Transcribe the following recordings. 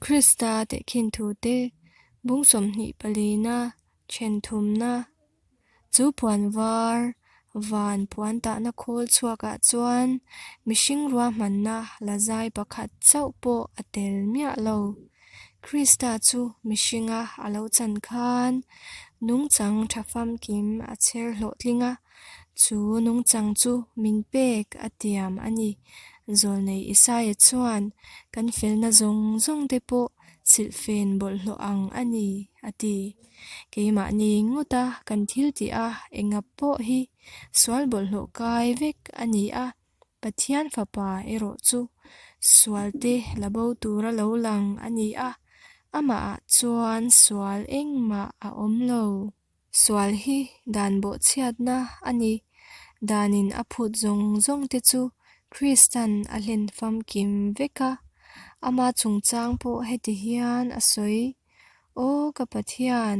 Krista tehkhin thute bung 24na then thumna chu puan var van puan tahna khawl chhuakah chuan mihring ruahmanna la zai pakhat chauh pawh a tel miah lo. Krista chu mihringa a lo chan khan nungchang tha famkim a chher hlawhtling a, chu nungchang chu min pek a tiam a ni. Zawlnei Isaia chuan kan felna zawng zawng te pawh silhfen bawlhhlawh ang a ni, a ti. Keimahni ngawta kan thil tih a enga pawh hi sual bawlhhlawh kai vek a ni a, Pathian Fapa erawh chu sualte la bo tura lo lang a ni a, amahah chuan sual engmah a awm lo. Sual hi dan bawhchhiatna a ni. Danin a phut zawng zawng te chu Kristan a hlen famkim vek a, ama chungchang pawh heti hian a sawi, Aw ka Pathian,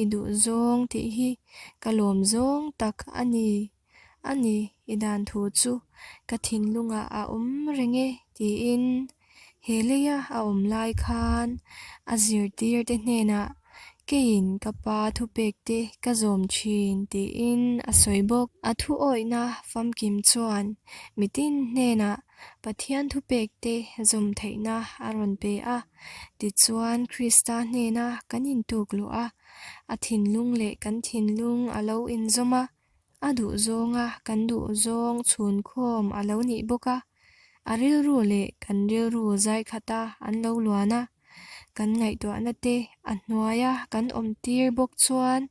i duhzawng tih hi ka lawm zawng tak a ni. A ni, i dan thu chu ka thinlungah a awm reng e, tiin he leia a awm lai khan a zirtirte hnenah keiin ka pa thupekte ka zawm thin tiin a sawi bawk. A thuawihna famkim chuan mitin hnenah Pathian thupekte zawm theihna a rawn pe a, tichuan Krista hnena kan intuk luh a, a thinlung leh kan thinlung a lo inzawm a. A duh zawnga kan duh zawng chhunkhawm a lo nih bawk a, a rilru leh kan rilru zai khata an lo luan a, kan ngaihtuahna te a hnuaia kan awm tir bawk chuan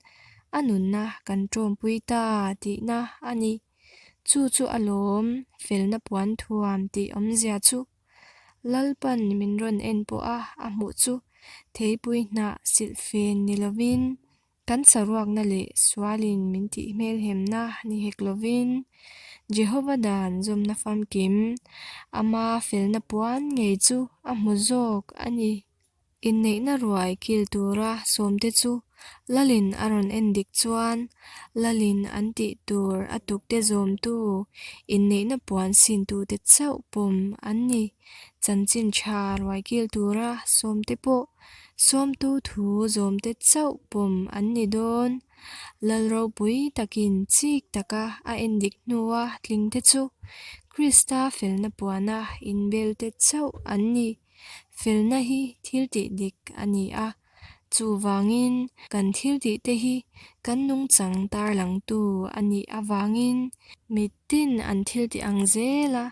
a nunna kan tawmpui ta tihna a ni. Chu chu a lawm felna puan thuam tih awmzia chu Lalpan min rawn en pawh a a hmuh chu theipui hnah silhfen ni lovin Kan saruakna leh sualin min tih hmelhemna ni hek lovin, Jehova dan zawmna famkim, ama felna puan ngei chu a hmu zawk a ni. Inneihna ruai kil tura sawmte chu Lalin a rawn en dik chuan, Lalin an tih tur a tukte zawmtu, inneihna puan sintute chauh pawm an ni. Chanchin tha ruai kil tura sawmte pawh Sawmtu thu zawmte chauh pawm an ni dawn. Lal ropui takin chik taka a endik hnua tlingte chu Krista felna puana inbelte chauh an ni. Felna hi thil tih dik a ni a, chuvangin kan thil tihte hi kan nungchang tarlangtu a nih avangin mitin an thil tih ang zela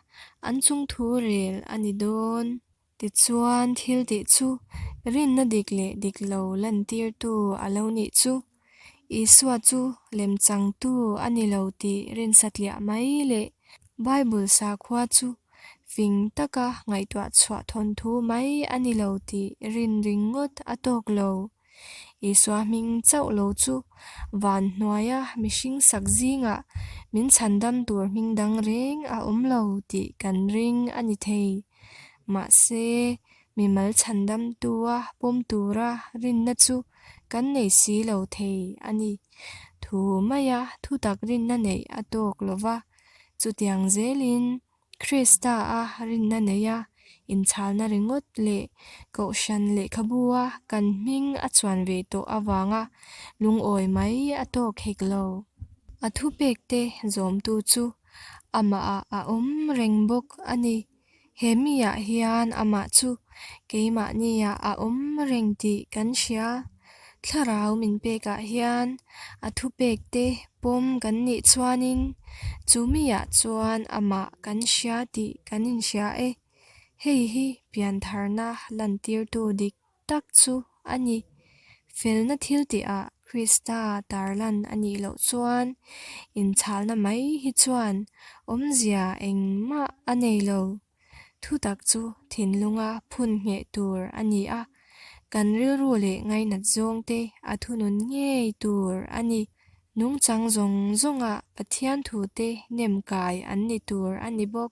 an chungthu rel a ni dawn. Tichuan, thil tih chu rinna dik leh dik lo lantirtu a lo nih chu. Isua chu lemchangtu a ni lo tih rinsatliah mai leh Bible sakhua chu fing taka ngaihtuah chhuah thawnthu mai a ni lo tih rin ringawt a tawk lo. Isua hming chauh lo chu van hnuaia mihring sak zingah min chhandam tur hming dang reng a awm lo tih kan ring a ni thei. Mahse, mimal chhandamtua pawm tura rinna chu kan nei si lo thei a ni. Thu maia thutak rinna neih a tawk lo va, chutiang zelin Krista-a rinna neia inchhalna ringawt leh Kohhran lehkhabua kan hming a chuan ve tawh avanga lungawi mai a tawk hek lo. A thupekte zawmtu chu amahah a awm reng bawk a ni. He miah hian amah chu keimahniah a awm reng tih kan hria. Thlarau min pekah hian a thupekte pawm kan nih chuanin chu miah chuan amah kan hria tih kan inhria e. Hei hi piantharna lantirtu dik tak chu a ni. Felna thil tihah Krista tarlan a nih loh chuan inchhalna mai hi chuan awmzia engmah a nei lo. Thutak chu thinlunga phun ngheh tur a ni a, kan rilru leh ngainat zawngte a thunun ngei tur a ni. Nungchang zawng zawngah Pathian thute nem kai an ni tur a ni bawk.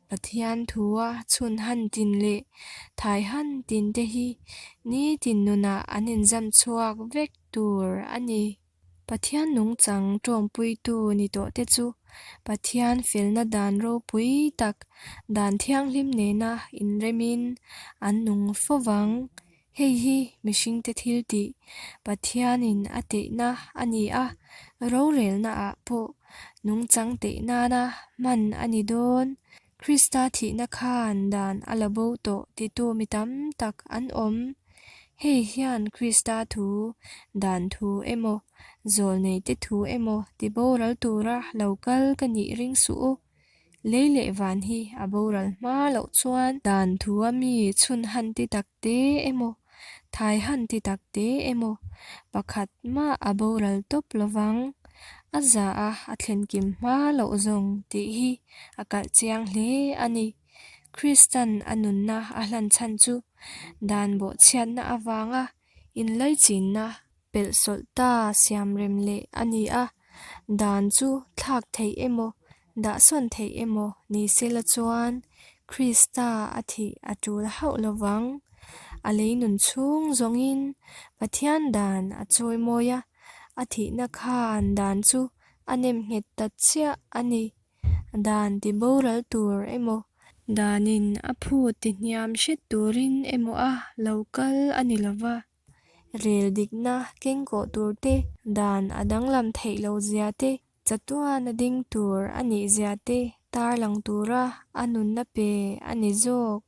Pathian thua chhun han tin leh thai han tin te hi nitin nunah an inzam chhuak vek tur a ni. Pathian nungchang ṭawmpuitu ni tawhte chu Pathian felna dan ropui tak, dan thianghlim nena inremin an nung fo vang. Hei hi mihringte thiltih, Pathianin a tehna a ni a, rorelnaah pawh nungchang teh nana hman a ni dawn. Krista thihna khan dan a la bo tawh titu mi tam tak an awm. Hei hian Krista thu, dan thu emaw, zawlneite thu emaw ti boral tura lo kal ka nih ring suh u. Lei leh van hi a boral hma loh chuan dan thua mi chhun han ti tak te emaw, thai han ti tak te emaw pakhat mah a boral tawp lovang. A za a a thlen kim hma loh zawng tih hi a kalh chiang hle a ni. Kristan a nunna a hlan chhan chu dan bawhchhiatna avanga inlaichinna pelhsawlh ta siamrem leh a ni a, dan chu thlak theih emaw, dahsawn theih emaw ni sela chuan Krista a thih a tul hauh lovang. A lei nun chhung zawngin Pathian dan a chawimawi a, a thihna khan dan chu a nem nghet ta chiah a ni. Dan ti boral tur emaw, danin a phut ti hniam hret turin emaw a lo kal a ni lova. Rel dikna kengkawh tur te, dan a danglam theih lo zia te, chatuan a ding tur a nih zia te tarlang tura a nunna pe a ni zawk.